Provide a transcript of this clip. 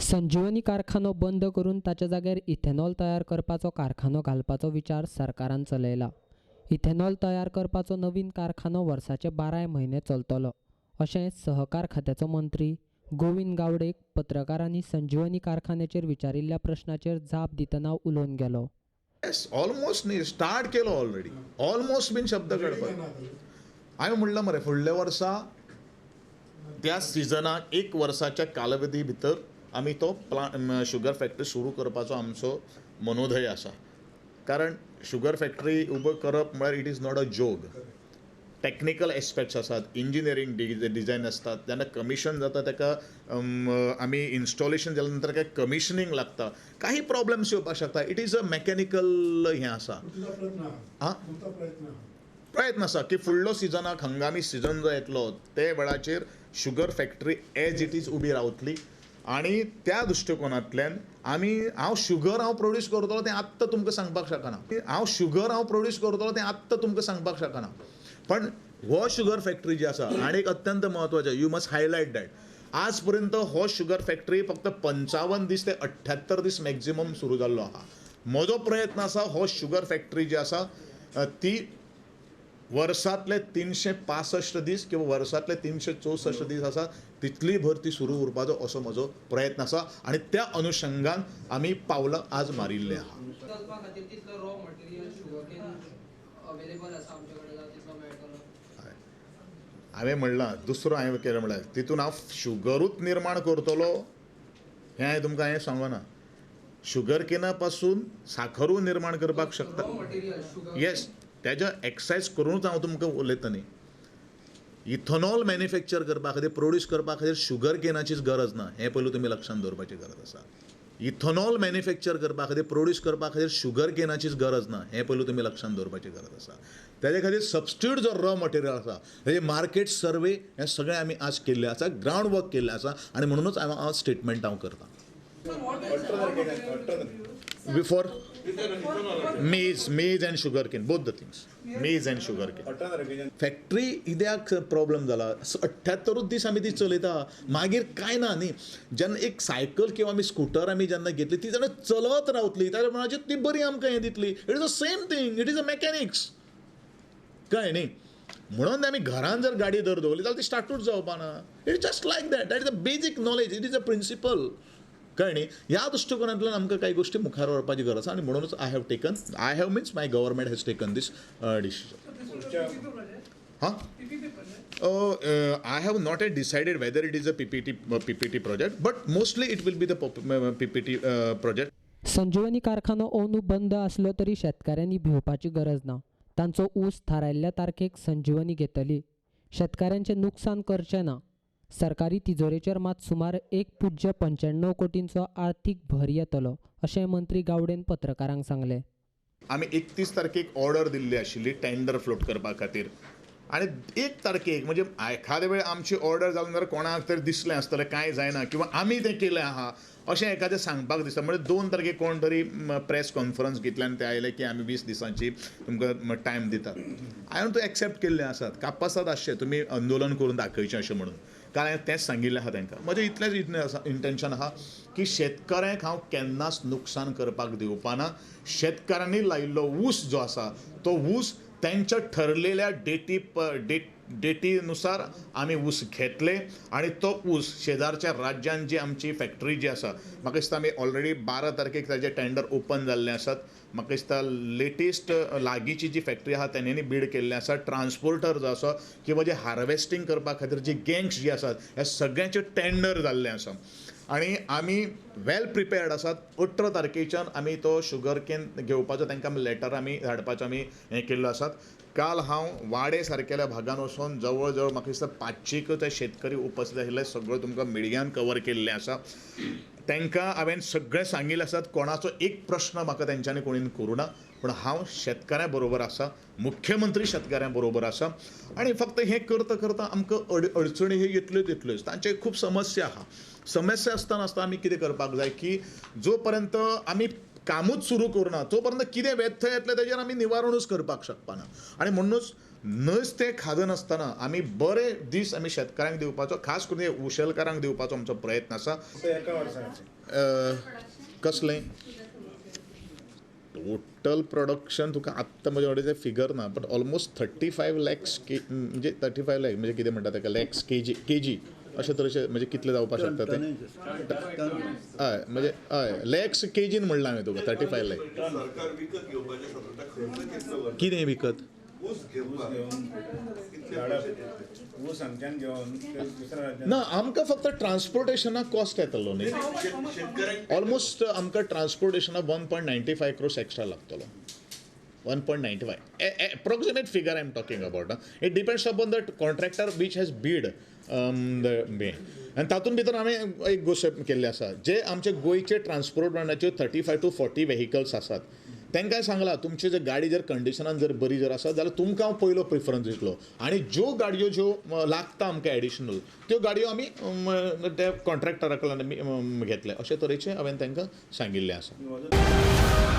संजीवनी कारखानो बंद करून ताच्या जाग्यार इथेनॉल तयार करपाचो कारखानो घालपाचो विचार सरकारान चलयला. इथेनॉल तयार करपाचो नवीन कारखानो वर्साचे 12 म्हयने चलतलो अशें सहकार खात्याचो मंत्री गोविंद गावडेक पत्रकारांनी संजीवनी कारखान्याचेर विचारिल्ल्या प्रश्नाचेर जाप दितना उलोवन गेलो. येस, ऑलमोस्ट न्ही, स्टार्ट केलो ऑलरेडी, ऑलमोस्ट बीन शब्द काडपाक हांवें म्हणलां मरे, फुडल्या वर्सा त्या सिजनाक एक वर्साच्या कालावधी भितर आमी तो शुगर फॅक्टरी सुरू करपाचो आमचो मनोधय आसा. कारण शुगर फॅक्टरी उबो करप म्हळ्यार it is not a joke. Technical aspects आसात, इंजिनियरींग डिजायन आसतात, जेन्ना कमिशन जाता ताका आमी इन्स्टॉलेशन जाल्या नंतर ताका कमिशनींग लागता, काही प्रॉब्लम्स येवपाक शकता. It is a mechanical हें आसा. प्रयत्न आसा की फुडलो सिजनाक, हंगामी सिजन जो येतलो ते वेळाचेर sugar factory as it is उबी रावतली. आनी त्या दृश्टिकोनांतल्यान आमी, हांव शुगर हांव प्रोड्यूस करतलो तें आत्तां तुमकां सांगपाक शकना, हांव शुगर हांव प्रोड्यूस करतलो तें आत्तां तुमकां सांगपाक शकना, पण हो शुगर फॅक्टरी जी आसा, आनी एक अत्यंत म्हत्वाचें, you must highlight that, आज पर्यंत हो शुगर फॅक्टरी फक्त 55 दीस ते 78 दीस मॅक्झिमम सुरू जाल्लो आहा. म्हजो प्रयत्न आसा हो शुगर फॅक्टरी जी आसा ती वर्सांतले 365 दीस किंवा वर्सांतले 364 दीस आसा तितली भर ती सुरू उरपाचो असो म्हजो प्रयत्न आसा आनी त्या अनुशंगान आमी पावलां आज मारिल्लें आहा. हांवें म्हणलां, दुसरो हांवें केलें म्हळ्यार तितून हांव शुगरूच निर्माण करतलो हें हांवें तुमकां हांवें सांगना. शुगर केना पासून साखरूय निर्माण करपाक शकता. येस, तेज्या एक्सायज करूनच हांव तुमकां उलयता न्ही. इथेनॉल मॅन्युफॅक्चर करपा खातीर, प्रोड्यूस करपा खातीर शुगर केनाचीच गरज ना, हें पयलू तुमी लक्षांत दवरपाची गरज आसा. इथेनॉल मॅन्युफॅक्चर करपा खातीर, प्रोड्यूस करपा खातीर शुगर केनाचीच गरज ना, हें पयलू तुमी लक्षांत दवरपाची गरज आसा. तेजे खातीर सबस्टिट्यूट जो रॉ मटेरियल आसा तेजे मार्केट सर्वे हें सगळें आमी आज केल्लें आसा, ग्रावंड वर्क केल्लें आसा आनी म्हणूनच हांव आज स्टेटमेंट हांव करतां. Before maize and sugar cane, both the things, maize and sugar cane. Factory कित्याक प्रॉब्लम जाला, 78 दीस आमी ती चलयता, मागीर कांय ना न्ही. जेन्ना एक सायकल किंवा आमी स्कुटर आमी जेन्ना घेतली ती जेन्ना चलत रावतली ताच्या प्रमाणाचेर ती बरी आमकां हें दितली. It is the same thing, it is a mechanics, कळ्ळें न्ही. म्हणून आमी घरान जर गाडी दर दवरली जाल्यार ती स्टार्टूच जावपा ना. It is just like that, that is a basic knowledge, it is a principle, कळ्ळें न्ही. ह्या दृश्टिकोनांतल्यान आमकां कांय गोश्टी मुखार व्हरपाची गरज आसा आनी म्हणूनच I have taken, I have means my government has taken this decision. हां, I have not yet decided whether it is a PPT project, but mostly it will be the PPT project. Sanjivani कारखानो अंदू बंद आसलो तरी शेतकाऱ्यांनी भिवपाची गरज ना. तांचो ऊस थारायल्ल्या तारखेक संजीवनी घेतली. शेतकाऱ्यांचें नुकसान करचें ना. सरकारी तिजोरेचेर मात सुमार 1.95 कोटींचो आर्थीक भर येतलो अशें मंत्री गावडेन पत्रकारांक सांगलें. आमी 31 तारखेक ऑर्डर दिल्ली आशिल्ली टेंडर फ्लोट करपा खातीर आनी 1 तारखेक म्हणजे एखादे वेळ आमची ऑर्डर जाली जाल्यार कोणाक तरी दिसलें आसतलें कांय जायना किंवा आमी तें केलें आहा अशें एखादें सांगपाक दिसता. म्हणजे 2 तारखेक कोण तरी प्रेस कॉन्फरन्स घेतली आनी ते आयले की आमी 20 दिसांची तुमकां टायम दितात. हांवें तो एक्सेप्ट केल्लें आसात, कापासाद आसचें तुमी आंदोलन करून दाखयचें अशें म्हणून, कारण हांवें तेंच सांगिल्लें आहा तांकां. म्हजें इतलेंच इतलें आसा इंटेन्शन आहा की शेतकऱ्यांक हांव केन्नाच नुकसान करपाक दिवपाना. शेतकारांनी लायिल्लो ऊस जो आसा तो ऊस त्यांच्या ठरलेल्या डेटीनुसार आमी ऊस घेतले आनी तो ऊस शेजारच्या राज्यान जी आमची फॅक्टरी जी आसा, म्हाका दिसता आमी ऑलरेडी 12 तारखेक ताजे टेंडर ओपन जाल्ले आसात. म्हाका दिसता लेटेस्ट लागींची जी फॅक्टरी आसा तेणेंनी बीड केल्लें आसा. ट्रान्सपोर्टर जो आसा किंवा जे हार्वेस्टींग करपा खातीर जी गँग्स जी आसात ह्या सगळ्यांचे टेंडर जाल्लें आसा आनी आमी वेल प्रिपेर्ड आसात. 18 तारखेच्यान आमी तो शुगर केन घेवपाचो तांकां आमी लेटर आमी धाडपाचो आमी हें केल्लो आसात. काल हांव वाडे सारकेल्या भागान वचोन जवळ जवळ म्हाका दिसता 500 ते शेतकरी उपस्थित आशिल्ले, सगळें तुमकां मिडियान कवर केल्लें आसा. तांकां हांवें सगळें सांगिल्लें आसात, कोणाचो एक प्रश्न म्हाका तेंच्यांनी कोणीन करूं ना, पूण हांव शेतकाऱ्यां बरोबर आसा, मुख्यमंत्री शेतकाऱ्यां बरोबर आसा. आनी फक्त हें करता करता आमकां अडचणी हे येतल्योच येतल्योच, तांचे खूब समस्या आहा. समस्या आसतना आसतना आमी कितें करपाक जाय की जो पर्यंत आमी कामूच सुरू करूना तो पर्यंत कितें व्यथय येतलें तेजेर आमी निवारणूच करपाक शकपाना. आनी म्हणूनच नुस्तें खादनासतना आमी बरे दीस आमी शेतकारांक दिवपाचो, खास करून हे उशेलकारांक दिवपाचो आमचो प्रयत्न आसा. एका वर्साचे कसलें टोटल प्रोडक्शन तुका आत्तां म्हजे कडेन तें फिगर ना, बट ऑलमोस्ट 35 लॅक्स के, म्हणजे 35 लॅक म्हणजे कितें म्हणटा ताका, लॅक्स केजी अशे तरेचे, म्हणजे कितले जावपाक शकता ते? हय, म्हणजे हय, लॅक्स केजीन म्हणलां हांवें तुका, 35 लॅक. सरकार विकत घेवपाचें सगळं खर्च कितलो वता? कितें विकत? ऊस घेवपाक कितले पयशे दितले? ऊस हांगच्यान घेवन ते दुसऱ्या राज्यांत. ना, आमकां फक्त ट्रान्सपोर्टेशनाक कॉस्ट येतलो न्ही. शेतकऱ्यांक ऑलमोस्ट आमकां ट्रान्सपोर्टेशनाक 1.95 क्रोर्स एक्स्ट्रा लागतलो. 1.95 approximate figure I am talking about. It depends upon the contractor which has bid the may. आनी तातूंत भितर हांवें एक गोश्ट केल्ली आसा, जे आमचे गोंयचे ट्रान्सपोर्टाचे 35 टू 40 व्हेकल्स आसात, तांकां सांगलां, तुमची जर गाडी जर कंडिशनान जर बरी जर आसा जाल्यार तुमकां हांव पयलो प्रिफरन्स दितलो आनी ज्यो गाडयो ज्यो लागता आमकां एडिशनल, त्यो गाडयो आमी त्या कॉन्ट्रॅक्टरा कडल्यान आमी घेतले, अशे तरेचें हांवें तांकां सांगिल्लें आसा.